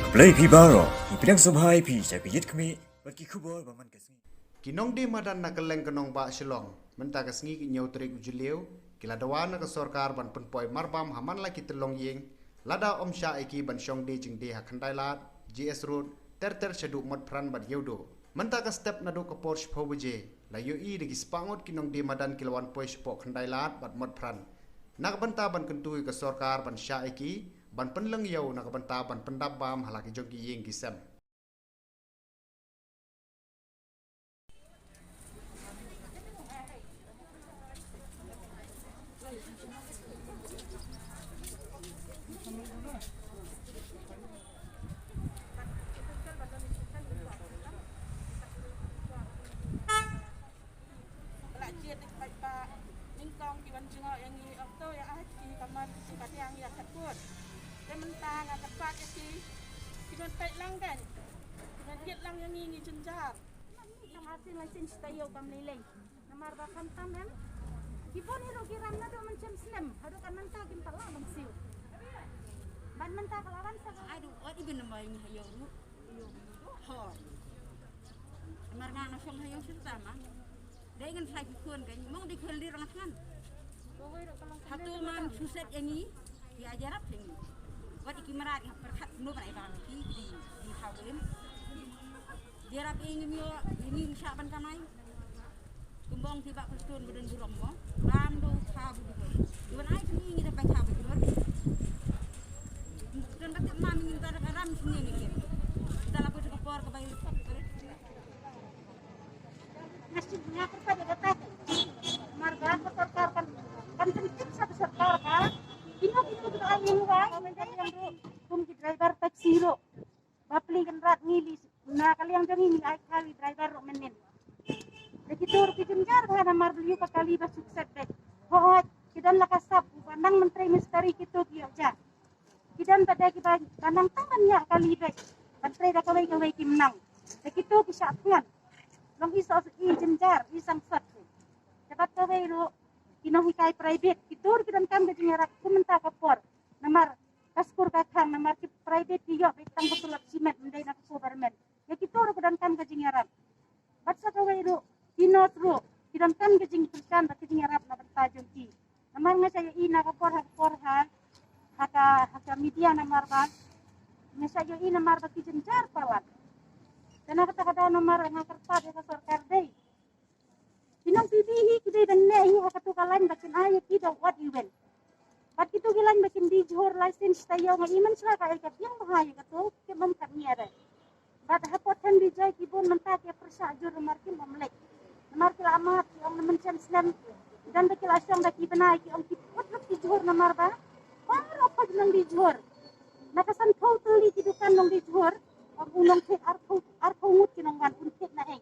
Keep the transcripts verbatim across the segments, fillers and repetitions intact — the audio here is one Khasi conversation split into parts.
Blei phi baroh, ngi pdiang sngewbha ïa phi sha ka Ïit Khmih bad ki khubor ba man ka sngi. Ki nongdie madan na kylleng ka nongbah Shillong mynta ka sngi ki hynñiew tarik u Jylliew ki la dawa na ka sorkar ban pynpoi marbam ha man la ki tyllong ïing lada ym shah ïa ki ban shong die jingdie ha Khyndailad, G S Road, ter ter shaduh Motphran bad Ïewduh. Mynta ka step naduh ka por shiphew baje la ïohi da ki spah ngut ki nongdie madan ki la wan poi shapoh Khyndailad bad Motphran na ka bynta ban kyntu ïa ka sorkar ban shah ïa ki ban pynlyngiew na ka bynta ban pyndap bam ha la ki jong ki ïing ki sem. Ba la jied ïa ki paidbah nyngkong ki wan jngoh ïa ngi, ong to ïa ai ki kamon ki jingpadiang ïa ka kut. Te mynta nga kyrpad ïa ki, ki don peit lang kan, ki don jied lang ïa ngi, ngi jynjar. Tang artylli lai sien shi taïew kam lei lei. Namar ba khamtam em, ki bun hi ruh ki ram naduh mynshem snem haduh kan mynta kim pat lah ban siew. Ban mynta ka la wan sa ka, I don't want even my ïew ruh. Hoi. Namar nga nga shong ha ïew shuh ta ma. Dei ngan trai ki khun ka ngi mong dei khun li rang than. Hato man suset ïa ngi, ïa jarap ïa ngi. Wat ïa ki mrad nga pyrkhat kumno ban ai bam ki di, di ha win. Jarap ïa ngi, ïa ngi shah ban kamai. Kumba ong ki bah Prestone ba don burom mo. Bam do kha bu du. Don ai ki ngi da bai kha bu du. Don ba tip ma ngi da ram ki ngi ngi. Da la bu ka por ka bai. Nga shu nga kyrpad ïa kata. Namar ba ka sorkar kan, kan pyntip sa ka sorkar ba kino kino kiba ai ïing wai, mynta ïa kum ki driver taxi ruh. Ba pli kynrad ngi li na ka liang jong ngi ngi ai kali driver ruh mynnin. Da kito ruh ki jynjar bha namar ba ïoh ka kali ba sukset beit. Hooid, ki don la ka sap ba nang ban trei mistri kito ki ïoh ja. Ki don pat de kiba nang tang ban ïa kali beit ban trei da kawei kawei kim nang. Da kito ki shah thngan. Long i soh i jynjar i sangsot. Te bad kawei ruh ki nonghikai private ki tur ki donkam ka jingïarap kum mynta ka por. Namar ka skur ka khang, namar ki private ki ïoh beit tang ka tulop shimet, ym dei na ka government. Ïa kito ruh ki donkam ka jingïarap. Bad sa kawei ruh ki nurse ruh ki donkam ka jingpyrkhat bad ka jingïarap na bynta jong ki. Namar nga sa ïohi na ka por ha ka por ha, ha ka, ha ka media namar ba nga sa ïohi namar ba ki jynjar palat. Te na kata ka daw namar nga kyrpad ïa ka sorkar dei. Ki nong P B hi ki dei ban leh hi ha kato ka lain ba kin ai ïa ki da odd even. Bad kito ki lain ba kin die jhur lai sien shi taïew, nga i mynshuwa ka ai ka biang bha ïa kato, kim ym kat ngi are. Bad hapoh Thenbijai ki bun mynta ki pyrshah jur namar kim ym leit. Namar ki la mad ki ong na mynshem snem. Don ba ki la shong da ki bnai ki ong ki put ruh ki jhur namar ba baroh pha ki nong die jhur. Na ka san phew tylli ki dukan nong die jhur. Ong u nongthied arphew, arphew ngut ki nong wan, un thied na eng.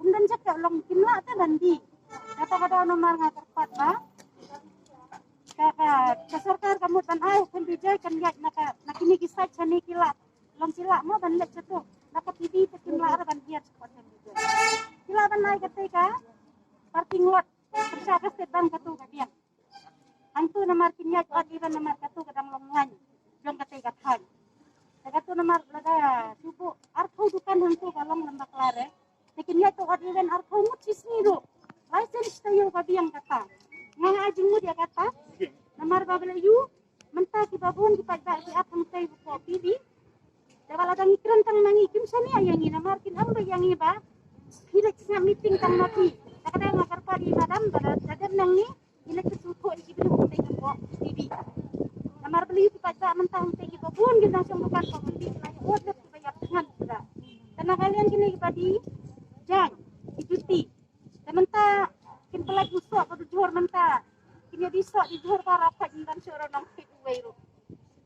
Um don jaka long kim lah te ban die. Kata ka daw namar nga kyrpad ba ka, ka, ka sorkar ka mut ban ai Thenbijai kan ïaid na ka, na kine ki side shane ki lad. Long ki lah mo ban leit shato. Na ka P B te kim lah re ban hiar shapoh Thenbijai. Ki lah ban ai kata ka parking lot pyrshah ka State Bank kato ka biang. Hangto namar kin ïaid odd even namar kato ka dang long lain jong kata ka thaiñ. Te kato namar lada shu buh arphew dukan hangto ka long lem bakla re. Te kin ïaid to odd even arphew ngut shi sngi ruh. Lai sien shi taïew ka biang kata. Nga ai jingmut ïa kata. Namar ba balei ïoh mynta kiba bun ki paidbah ki ap hangtei hapoh P B. Te ba lada ngi kren tang ma ngi kim shaniah ïa ngi namar kin ym beit ïa ngi ba phi leit sngap meeting tang ma phi. Te ka dei nga kyrpad ïa i madam ba lada dep na ngi, ngi leit sngewthuh ïa ki briew hangtei hapoh P B. Namar balei ki paidbah mynta hangtei kiba bun ki nongshong dukan hapoh P B ki la ïoh leh kiba ïap thngan ki da. Te na ka liang kine kiba die jaiñ, ki juti. Te mynta kin pynlait u soh ka die jhur mynta. Kin ïa die soh die jhur baroh, pha kin don shuh ruh nongthied uwei ruh.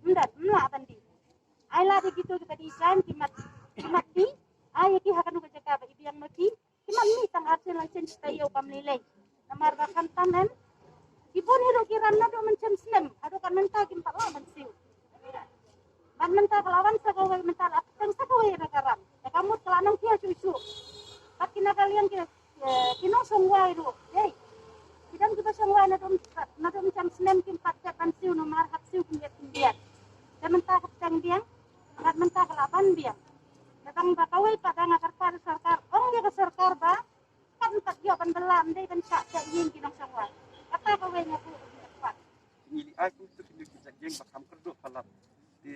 Ym don, ym lah ban die. Ai lad ïa kito kiba die jaiñ ki mat, ki mat die. Ai ïa ki ha kano ka jaka ba i biang ma ki. Ki mat mih tang ar sien lai sien shi taïew kam lei lei. Namar ba khamtam em, ki bun hi ruh ki ram naduh mynshem snem haduh kan mynta kim pat lah ban siew. Bad mynta ka la wan sa kawei, mynta la pyntheng sa kawei na ka ram. Te ka mut ka la nang khia shuh shuh. Bad ki na ka liang ki, eh, ki nongshong wai ruh. Ei, ki don kiba shong wai naduh, naduh mynshem snem kim pat dep ban siew namar hap siew khyndiat khyndiat. Te mynta ka pyntheng biang. Nga Mynta ka la ban biang. Tang ba kawei pat ba nga kyrpad sorkar, ong ïa ka sorkar ba kan pat ïoh ban bylla, ym dei ban shah teh ïing ki nongshong wah. Kata kawei nga buh ban kyrpad. Ngi li ai kum tu ki jingïeng ba kham kyrduh palat. Te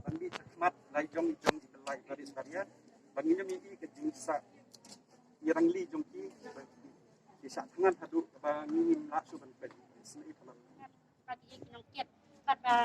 ban mih shakhmat la jong jong i byllai barit baria, ban ngin ym ïohi ka jingsah ïarangli jong ki, ki shah thngan haduh ba ngin ym lah shuh ban peit. Sngewbha. Bad ïa ki nongkit, bad ba,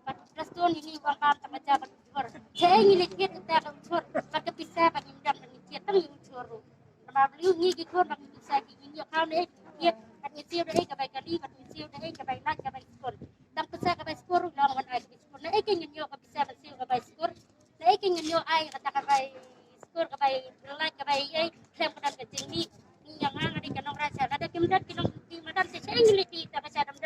bad Prestone ïa ngi u ong bam tang ka ja bad u jhur. Jai ngi leit kit kata ka u jhur bad ka pisa ba ngim don ba ngi kit tang ïa u jhur ruh. Namar balei ngi ki khun ba ngi pisa ki ngi ïoh khaw ne kit bad ngi siew da ei ka bai kali bad ngi siew da ei ka bai lait ka bai skul. Tang pisa ka bai skul ruh la wan ai ka bai skul. Na ei ka ngin ïoh ka pisa ban siew ka bai skul. Na ei ka ngin ïoh ai kata ka bai skul ka bai lait ka bai ei khlem ka don ka jingmih. Ngi ïa nga nga dei ka nongrwai sha lada kim don ki nong ki madan sha sha ngi leit kit ta ka sha dam